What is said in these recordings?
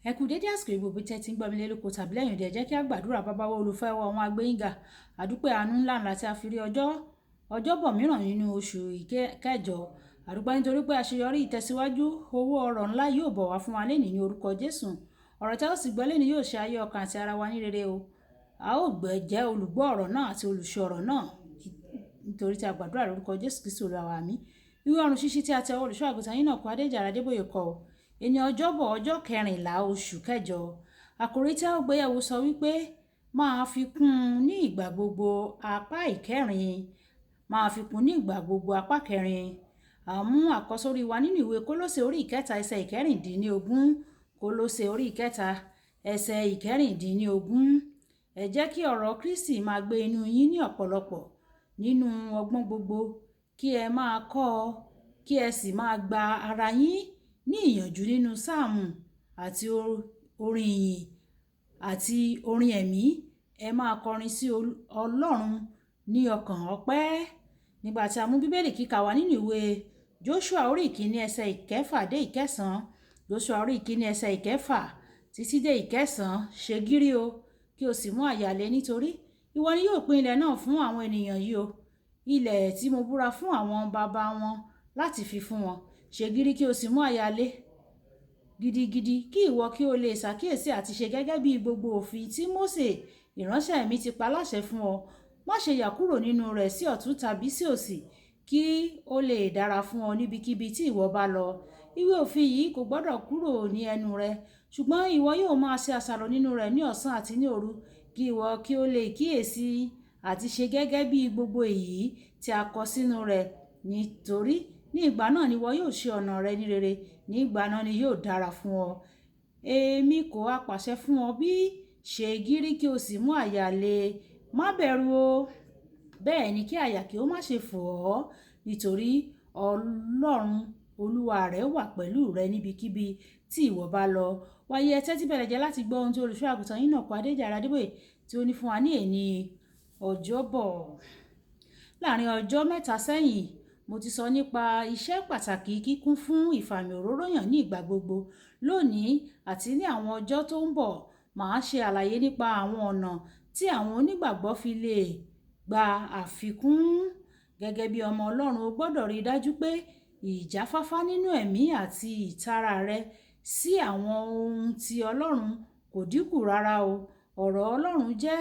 Ẹ kú dédé àsìkò yìí gbogbo tẹ́ ti ń gbọ́ mi lé lóko tàbí lẹ́yìn òde. Ẹ jẹ́ kí a gbàdúrà. Bàbá wa, olùfẹ́ wa, àwọn agbẹ́yìnga, àdúpẹ́ àánú ńlá ńlá tí a fi rí ọjọ́ ọjọ́bọ̀ mìíràn nínú oṣù kẹjọ. Àdúpẹ́ nítorí pé àṣeyọrí, ìtẹ̀síwájú, owó, ọrọ̀ ńlá yóò bọ̀ wá fún wa lénìí ní orúkọ Jésù. Ọ̀rọ̀ tí a ó sì gbọ́ lénìí yóò ṣe ayé, ọkàn àti ara wa ní rere o. A ó gbẹ́ jẹ́ olùgbọ́ ọ̀rọ̀ náà àti olùṣọ́ ọ̀rọ̀ náà, nítorí tí a gbàdúrà lórúkọ Jésù Kristi Olúwa wa, àmín. Ìwé ọ̀run ṣíṣí tí a tẹ olùṣọ́ àgùntàn yín náà kọ, Adéjàre Adébóyè kọ o. Ẹni ọjọ́bọ̀, ọjọ́ 14 oṣù kẹjọ. Àkòrí tí a ó gbéyẹ̀wò sọ wípé, "Máa fi kún un ní ìgbà gbogbo, apá ìkẹrin." Máa fi kún ní ìgbà gbogbo, apá kẹrin. A mú àkọ́sórí wa nínú ìwé Kólósè orí 3, ẹsẹ̀ 16. Kólósè orí 3, ẹsẹ̀ 16. Ẹ jẹ́ kí ọ̀rọ̀ Kristi máa gbé inú yín ní ọ̀pọ̀lọpọ̀ nínú ọgbọ́n gbogbo, kí ẹ máa kọ́, kí ẹ sì máa gba ara yín ní ìyànjú nínú sáàmù àti orin ìyìn àti orin ẹ̀mí. Ẹ máa kọrin sí Ọlọ́run ní ọkàn ọpẹ́. Nígbà tí a mú Bíbélì kíkà wá nínú ìwé Joshua orí 1, ẹsẹ̀ 6 dé 9. Joshua orí 1, ẹsẹ̀ 6 títí dé 9. Ṣe gírí o, kí o sì mú àyà le, nítorí ìwọ ni yóò pín ilẹ̀ náà fún àwọn ènìyàn yìí o, ilẹ̀ tí mo búra fún àwọn baba wọn láti fi fún wọn. Ṣe gírí, kí o sì mú àyà le gidigidi, kí ìwọ kí o lè ṣàkíyèsí àti ṣe gẹ́gẹ́ bí gbogbo òfin tí Mósè ìránṣẹ́ mi ti pa láṣẹ fún ọ. Má ṣe yà kúrò nínú rẹ̀ sí ọ̀tún tàbí sí òsì, kí ó lè dára fún ọ níbikíbi tí ìwọ bá lọ. Ìwé òfin yìí kò gbọdọ̀ kúrò ní ẹnu rẹ, ṣùgbọ́n ìwọ yóò máa ṣe àṣàrò nínú rẹ̀ ní ọ̀sán àti ní òru, kí ìwọ kí ó lè kíyèsí àti ṣe gẹ́gẹ́ bí gbogbo èyí tí a kọ sínú rẹ̀. Nítorí ní ìgbà náà ni ìwọ yóò ṣe ọ̀nà rẹ ní rere, ní ìgbà náà ni yóò dára fún ọ. Èmi kò ha pàṣẹ fún ọ bí? Ṣe gírí, kí o sì mú àyà le. Má bẹ̀rù o, bẹ́ẹ̀ ni kí àyà kí ó má ṣe fò ọ́, nítorí Ọlọ́run Olúwa rẹ wà pẹ̀lú rẹ níbikíbi tí ìwọ bá lọ. Wáyé, ẹ tẹ́tí bẹ̀rẹ̀ jẹ́ láti gbọ́ ohun tí olùṣọ́ àgùntàn yín náà kọ, Adéjàre Adébóyè, tí ó ní fún wa ní èní ọjọ́bọ̀. Láàrin ọjọ́ 3 sẹ́yìn, mo ti sọ nípa iṣẹ́ pàtàkì kíkún fún ìfàmì òróró yàn ní ìgbà gbogbo. Lónìí àti ní àwọn ọjọ́ tó ń bọ̀, màá ṣe àlàyé nípa àwọn ọ̀nà tí àwọn onígbàgbọ́ fi lè gba àfikún. Gẹ́gẹ́ bí ọmọ Ọlọ́run, o gbọ́dọ̀ rí i dájú pé ìjáfáfá nínú ẹ̀mí àti ìtara rẹ sí àwọn ohun tí Ọlọ́run kò dínkù rárá o. Ọ̀rọ̀ Ọlọ́run jẹ́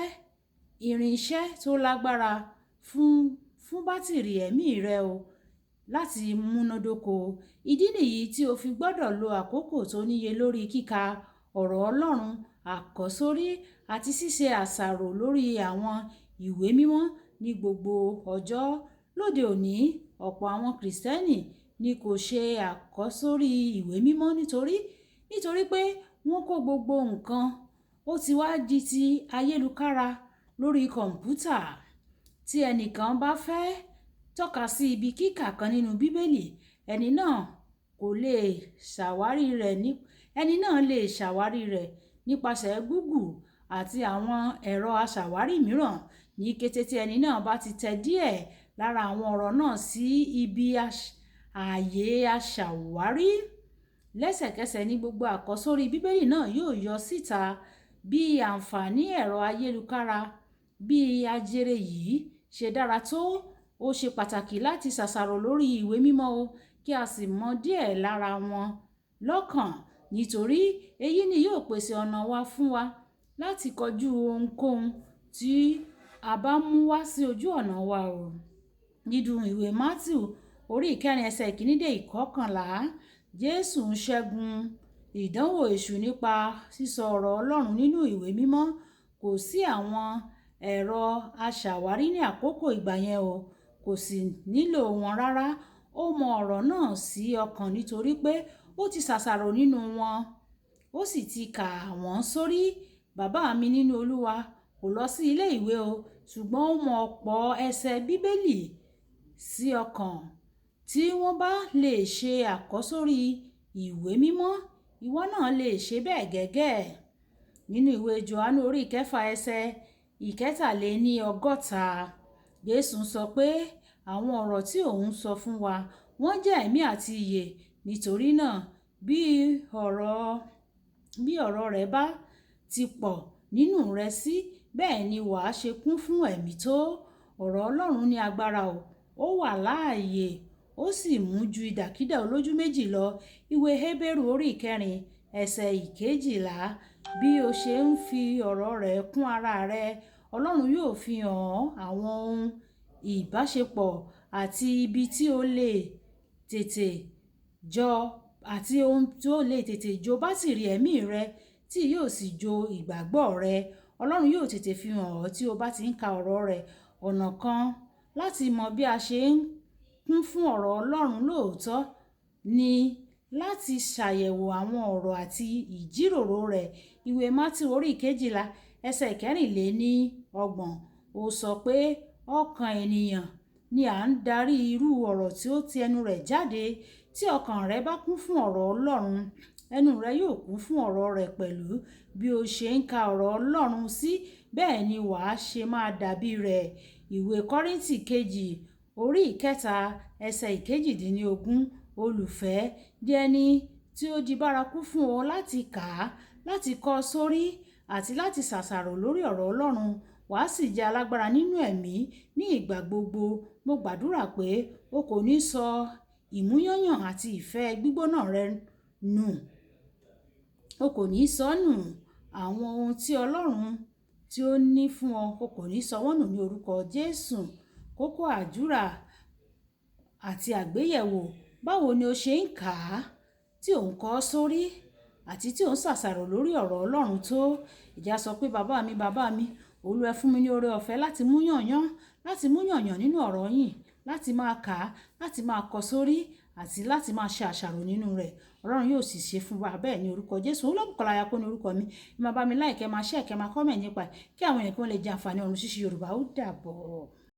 irinṣẹ́ tó lágbára fún bátìrì ẹ̀mí rẹ o láti múnádóko. Ìdí nìyí tí o fi gbọ́dọ̀ lo àkókò tó níye lórí kíka ọ̀rọ̀ Ọlọ́run, àkọ́sórí àti ṣíṣe àṣàrò lórí àwọn ìwé mímọ́ ní gbogbo ọjọ́. Lóde òní, ọ̀pọ̀ àwọn Kìrìsìtẹ́nì ni kò ṣe àkọ́sórí ìwé mímọ́ nítorí pé wọ́n kó gbogbo nǹkan ó ti wá di ti ayélukára lórí kọ̀m̀pútà. Tí ẹnìkan bá fẹ́ tọ́ka sí ibi kíkà kan nínú Bíbélì, ẹni náà kò lè ṣàwárí rẹ̀ ní ẹni náà lè ṣàwárí rẹ̀ nípasẹ̀ Google àti àwọn ẹ̀rọ aṣàwárí mìíràn, ní kété tí ẹni náà bá ti tẹ díẹ̀ lára àwọn ọ̀rọ̀ náà sí ibi ààyè aṣàwárí. Lẹ́sẹ̀kẹsẹ̀ ní gbogbo àkọ́sórí Bíbélì náà yóò yọ síta. Bí àǹfààní ẹ̀rọ ayélukára bí ajere yìí ṣe dára tó, ó ṣe pàtàkì láti ṣàṣàrò lórí ìwé mímọ́ o, kí a sì mọ díẹ̀ lára wọn lọ́kàn, nítorí èyí ni yóò pèsè ọ̀nà wa fún wa láti kojú ohunkóhun tí a bá mú wá sí ojú ọ̀nà wa o. Nínú ìwé Matthew orí 4, ẹsẹ̀ 1 dé 11, Jésù ń ṣẹ́gun ìdánwò èṣù nípa sísọ ọ̀rọ̀ Ọlọ́run nínú ìwé mímọ́. Kò sí àwọn ẹ̀rọ aṣàwárí ní àkókò ìgbà yẹn o, kò sì nílò wọn rárá. Ó mọ ọ̀rọ̀ náà sí ọkàn nítorí pé ó ti ṣàṣàrò nínú wọn, ó sì ti kà wọ́n sórí. Bàbá mi nínú Olúwa kò lọ sí ilé ìwé o, ṣùgbọ́n ó mọ ọ̀pọ̀ ẹsẹ̀ Bíbélì sí ọkàn. Tí wọ́n bá lè ṣe àkọ́sórí ìwé mímọ́, ìwọ náà lè ṣe bẹ́ẹ̀ gẹ́gẹ́. Nínú ìwé Jòhánù orí 6, ẹsẹ̀ 63, Jésù sọ pé àwọn ọ̀rọ̀ tí òun sọ fún wa, wọ́n jẹ́ ẹ̀mí àti ìyè. Nítorí náà, bí ọ̀rọ̀ Bí ọ̀rọ̀ rẹ̀ bá ti pọ̀ nínú rẹ sí, bẹ́ẹ̀ ni wà á ṣe kún fún ẹ̀mí tó. Ọ̀rọ̀ Ọlọ́run ní agbára o, ó wà láàyè, ó sì mú ju idàkídà olójú méjì lọ. Ìwé Hébérù orí 4 ẹsẹ̀ 12. Bí o ṣe ń fi ọ̀rọ̀ rẹ̀ kún ara rẹ, Ọlọ́run yóò fi hàn ọ́ àwọn ohun ìbáṣepọ̀ àti ibi tí ó lè tètè jọ àti ohun tí ó lè tètè jó bátìrì ẹ̀mí rẹ tí yóò sì jó ìgbàgbọ́ rẹ. Ọlọ́run yóò tètè fi hàn ọ́ tí o bá ti ń ka ọ̀rọ̀ rẹ̀. Ọ̀nà kan láti mọ bí a ṣe ń kún fún ọ̀rọ̀ Ọlọ́run lóòótọ́ ni láti ṣàyẹ̀wò àwọn ọ̀rọ̀ àti ìjíròrò rẹ̀. Ìwé Mátíù orí 12 ẹsẹ̀ 34. Ó sọ pé ọkàn ènìyàn ni à ń darí irú ọ̀rọ̀ tí ó ti ẹnu rẹ̀ jáde. Tí ọkàn rẹ bá kún fún ọ̀rọ̀ Ọlọ́run, ẹnu rẹ yóò kún fún ọ̀rọ̀ rẹ̀ pẹ̀lú. Bí o ṣe ń ka ọ̀rọ̀ Ọlọ́run sí, bẹ́ẹ̀ ni wà á ṣe máa dàbí rẹ̀. Ìwé Kọ́ríńtì kejì orí 3 ẹsẹ̀ 18. Olùfẹ́, di ẹni tí ó di bárakú fún ọ láti kà á, láti kọ sórí àti láti ṣàṣàrò lórí ọ̀rọ̀ Ọlọ́run. Wà á sì jẹ́ alágbára nínú ẹ̀mí ní ìgbà gbogbo. Mo gbàdúrà pé o kò ní sọ ìmúyányàn àti ìfẹ́ gbígbóná rẹ nù. O kò ní sọ nù àwọn ohun tí Ọlọ́run tí ó ní fún ọ, o kò ní sọ wọ́n nù ní orúkọ Jésù. Kókó àdúrà àti àgbéyẹ̀wò. Báwo ni o ṣe ń kà á, tí ò ń kọ sórí àti tí ò ń ṣàṣàrò lórí ọ̀rọ̀ Ọlọ́run tó? Ẹ jẹ́ á sọ pé bàbá mi, bàbá mi, Olúwa fún mi ní oore ọ̀fẹ́ láti mú yànyàn, láti mú yànyàn nínú ọ̀rọ̀ yín, láti máa kà á, láti máa kọ sórí àti láti máa ṣe àṣàrò nínú rẹ̀. Ọlọ́run yóò sì ṣe fún wa bẹ́ẹ̀ ní orúkọ Jésù. Olúbùkọ́lá Ayako ní orúkọ mi. Ẹ máa bá mi like, ẹ máa share, kẹ máa comment nípa ẹ̀ kí àwọn èèyàn kí wọ́n lè jẹ àǹfààní ọ̀run ṣíṣí Yorùbá. Ó dàbọ̀.